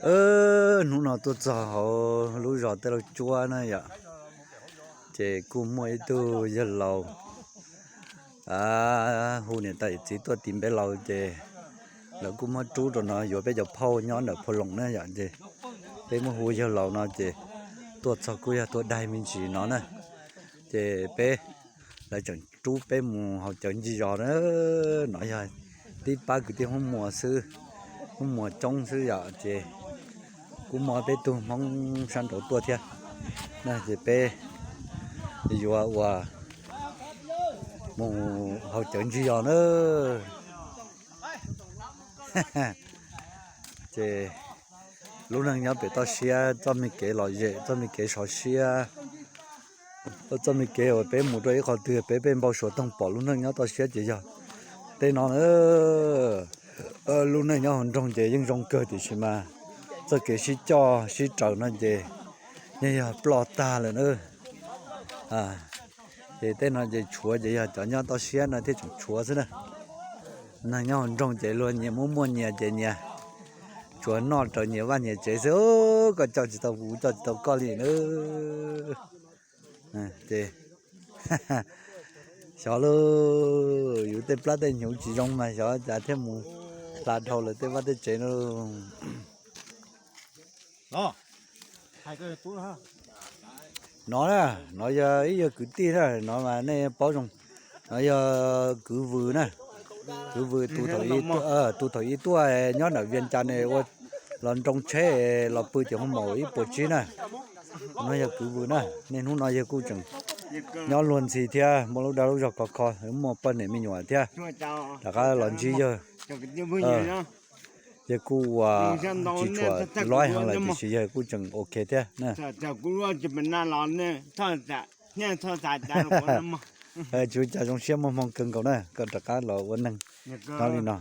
Hnub no tuaj txog hauv lub zos Taj Lauj Cuab na yom, ces kuj muaj ib tug yawg laus hu niam tais yawm txiv tuaj tis npe laus ces lawv kuj muab rub rau no yuav peb cov phauj nyob ntawm phau loos na yom, ces peb muab hu yawg laus no ces tuaj txog kuj yog tuaj daig me ntsis no na, ces peb, lawv tseem rub peb mus haus cawv ncig zos na. No yog tib pab kwv tij Hmoob Muas xwb, Hmoob Muas coob xwb yom, ces kuj muaj peb tug Hmoob sab nraud tuaj thiab na, ces peb yuav ua mus haus cawv ncig zos na. Ces lub neej nyob pem toj siab, txoj me kev lom zem, txoj me kev sov siab, txoj me kev uas peb mus rau ib qho twg peb pej npau suav toog pom lub neej nyob toj siab ces yog tej no na. Lub neej nyob hauv nroog ces yeej zoo kawg tiam sis mas txoj kev sib coj sib raws no ces yeej yog ploj tag lawm na. Ces tej no ces tshuav ces yog cov nyob toj siab no thiaj tseem tshuav xwb na. Neeg nyob hauv nroog ces luag nyias muaj muaj nyias ces nyias tsuas noj raws nyias vaj nyias tsev xwb, koj coj tsis tau kuv, kuv coj tsis tau koj li na. Ces xyov lauj, yus tej plab tej hnyuv tsis zoo mas xyov cas thiaj mus hla dhau lawv tej vaj tej tsev no. No na, no yog ib yawg kwv tij na, no mas nej paub zoo, no yog kwv Vws na. Kwv Vws tus thaum ub tuaj nyob ntawm Vias Cas ne, ua los nroo tsheb los pw ces hu maum ib puas tsib na. No yog kwv Vws na, niaj hnub no yawg kuj tseem nyob luag ntxhi thiab, muaj lub dag lub zog khov kho, muaj poj niam me nyuam thiab, rov qab los ntsib yawg. Yawg kuj ua tsis tshua loib heev lawm tiam sis yawg kuj tseem ok thiab na. Tsis ua cas, zoo siab muaj hmoo kawg nkaus na, koj rov qab los ua neeg nyob li no.